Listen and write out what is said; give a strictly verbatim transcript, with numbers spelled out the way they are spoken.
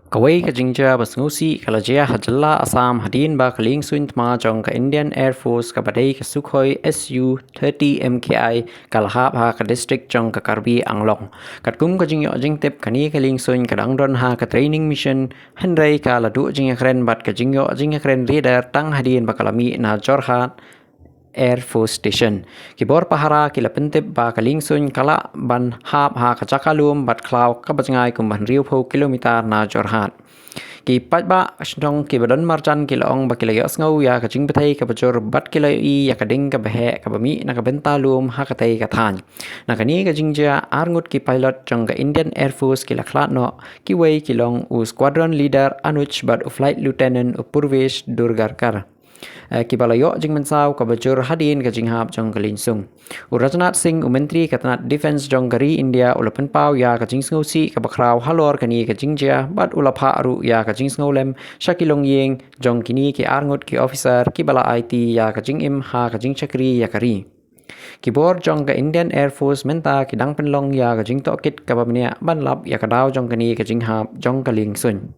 Kawei ka jingjia ba sngewsih ka la jia ha jylla Assam hadien ba ka liengsuin thma jong ka Indian Air Force kaba dei ka Sukhoi Su thirty M K I ka la hap ha ka district jong ka Karbi Anglong. Katkum ka jingïoh jingtip, kane ka liengsuin ka dang don ha ka training mission, hynrei ka la duh jingïakren bad ka jingïoh jingïakren radar tang hadien ba ka la mih na Jorhat Air Force Station. Ki bor pahara ki la pyntip ba ka liengsuin ka lah ban hap ha ka jaka lum bad khlaw kaba jngai kumba hynriewphew kilometer na Jorhat. Ki paidbah shnong kiba don marjan ki la ong ba ki la ïohsngew ïa ka jingbthei kaba jur bad ki la ïohi ïa ka ding kaba heh kaba mih na ka bynta lum ha katei ka thaiñ. Na kane ka jingjia, arngut ki pilot jong ka Indian Air Force ki la khlad noh. Kiwei ki long u Squadron Leader Anuj bad u Flight Lieutenant u Purvesh Durgarkar, eh, kiba la ïoh jingmynsaw kaba jur hadien ka jinghap jong ka liengsuin. U Rajnath Singh, u Myntri ka tnat Defence jong ka ri India, u la pynpaw ïa ka jingsngewsih kaba khraw halor kane ka jingjia bad u la phah ruh ïa ka jingsngewlem sha ki longïing jong kine ki arngut ki officer kiba la aiti ïa ka jingim ha ka jingshakri ïa ka ri. Ki bor jong ka Indian Air Force mynta ki dang pynlong ïa ka jingtohkit kaba bniah ban lap ïa ka daw jong kane ka jinghap jong ka liengsuin.